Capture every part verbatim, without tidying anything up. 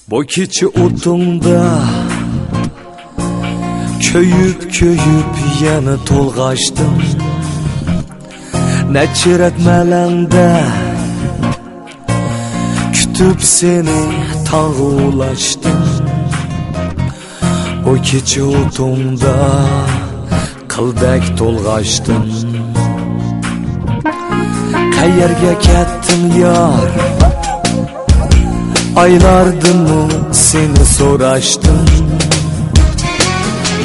بۇ كېچە ئوتۇڭدا كۆيۈپ-كۆيۈپ يەنە تولغاشتىم. نەچچە رەت مەلەڭدە كۈتۈپ سېنى تاڭغا ئۇلاشتىم. بۇ كېچە ئوتۇڭدا قىلدەك تولغاشتىم. قەيەرگە كەتتىڭ يار؟ ئايلاردىنمۇ سېنى سوراشتىم.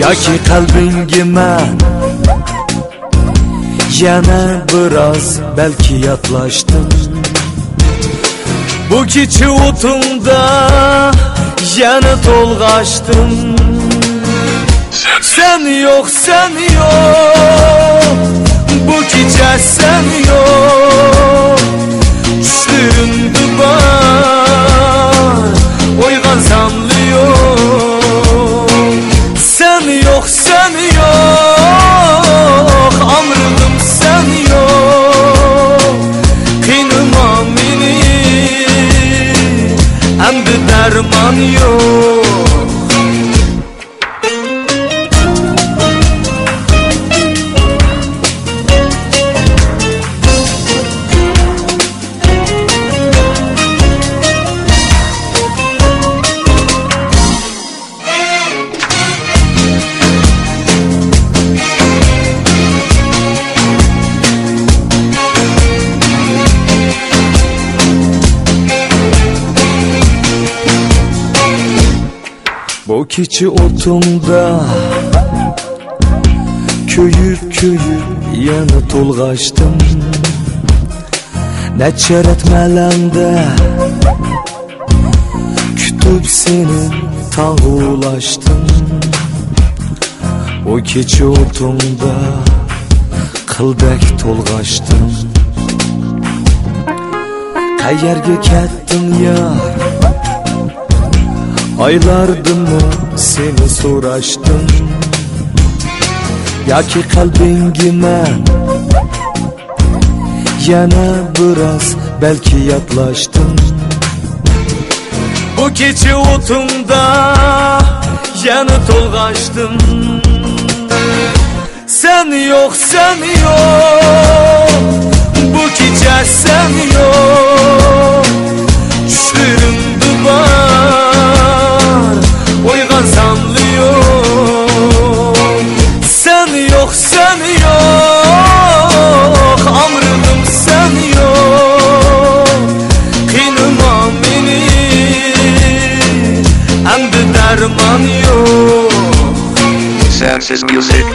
ياكى قەلبىڭگە مەن يەنە بىراز بەلكى ياتلاشتىم. بۇ كېچە ئوتۇڭدا يەنە تولغاشتىم. سەن يوق، سەن يوق، بۇ كېچە سەن يوق. چۈشلىرىمدە بار، ئويغانساملا يوق. سەن يوق، سەن يوق، ئامرىغىم سەن يوق. قىينىما مېنى، ئەمدى دەرمان يوق. بۇ كېچە ئوتۇڭدا كۆيۈپ-كۆيۈپ يەنە تولغاشتىم. نەچچە رەت مەلەڭدە كۈتۈپ سېنى تاڭغا ئۇلاشتىم. بۇ كېچە ئوتۇڭدا قىلدەك تولغاشتىم. قەيەرگە كەتتىڭ يار؟ ئايلاردىنمۇ سېنى سوراشتىم. ياكى قەلبىڭگە مەن يەنە بىراز بەلكى ياتلاشتىم. بۇ كېچە ئوتۇڭدا يەنە تولغاشتىم. سەن يوق، سەن يوق، بۇ كېچە سەن يوق. چۈشلىرىمدە بار، ئويغانساملا يوق. سەن يوق، سەن يوق، ئامرىغىم سەن يوق. قىينىما مېنى، ئەمدى دەرمان يوق. Senses Music.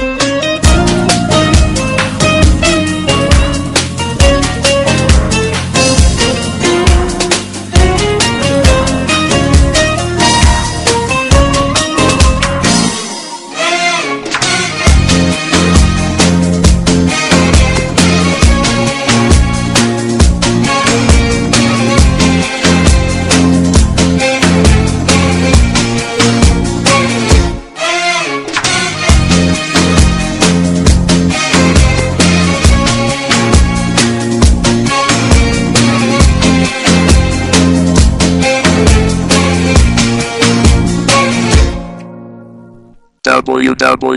W W